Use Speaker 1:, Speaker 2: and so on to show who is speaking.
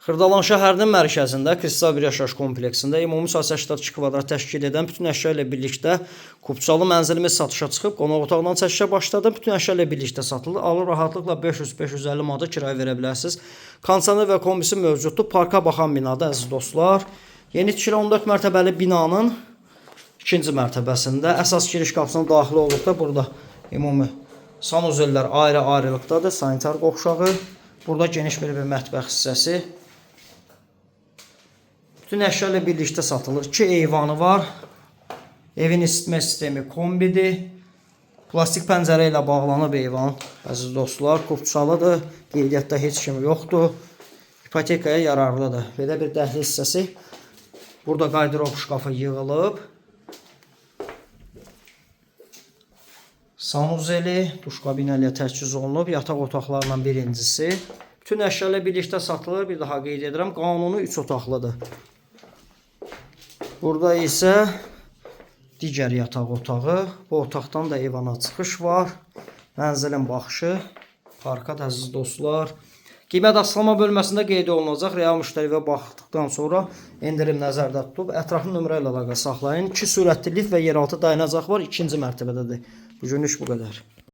Speaker 1: Xırdalan şəhərinin mərkəzində Kristal bir yaşayış kompleksində ümumi sahəsi 82 kvadrat təşkil edən bütün əşya ilə birlikdə kupçalı mənzilimiz satışa çıxıb. Qonaq otağından çəkişə başladı. Bütün əşya ilə birlikdə satılır. Alır rahatlıqla 500-550 manata kirayə verə bilərsiniz. Kondisioner və kombisi mövcuddur. Parka baxan binada, əziz dostlar. Yeni tikili 14 mərtəbəli binanın ikinci mərtəbəsində əsas giriş qapısına daxil olduqda burada ümumi sanuzellər ayrı-ayrılıqdadır. Sanitar qovşağı. Burada geniş belə bir mətbəx hissəsi. Bütün əşya ilə birlikdə satılır. İki eyvanı var. Evin isitmə sistemi kombidir. Plastik pəncərə ilə bağlanıb eyvan. Əziz dostlar, kupçalıdır. Qeydiyyatda heç kim yoxdur. İpotekaya yararlıdır. Belə bir dəhliz hissəsi. Burada qardırob şkafı yığılıb. Sanuzeli, duş kabini ilə təchiz olunub. Yataq otaqlarından birincisi. Bütün əşya ilə birlikdə satılır. Bir daha qeyd edirəm, qanuni 3 otaqlıdır. Burada isə digər yataq otağı. Bu otaqdan da eyvana çıxış var. Mənzilin baxışı parka da, əziz dostlar. Qiymət açıqlama bölməsində qeyd olunacaq. Real müştəriyə baxdıqdan sonra endirim nəzərdə tutulub. Ətraflı nömrə ilə əlaqə saxlayın. İki sürətli lift və yeraltı dayanacaq var. İkinci mərtəbədədir. Bu günlük bu qədər.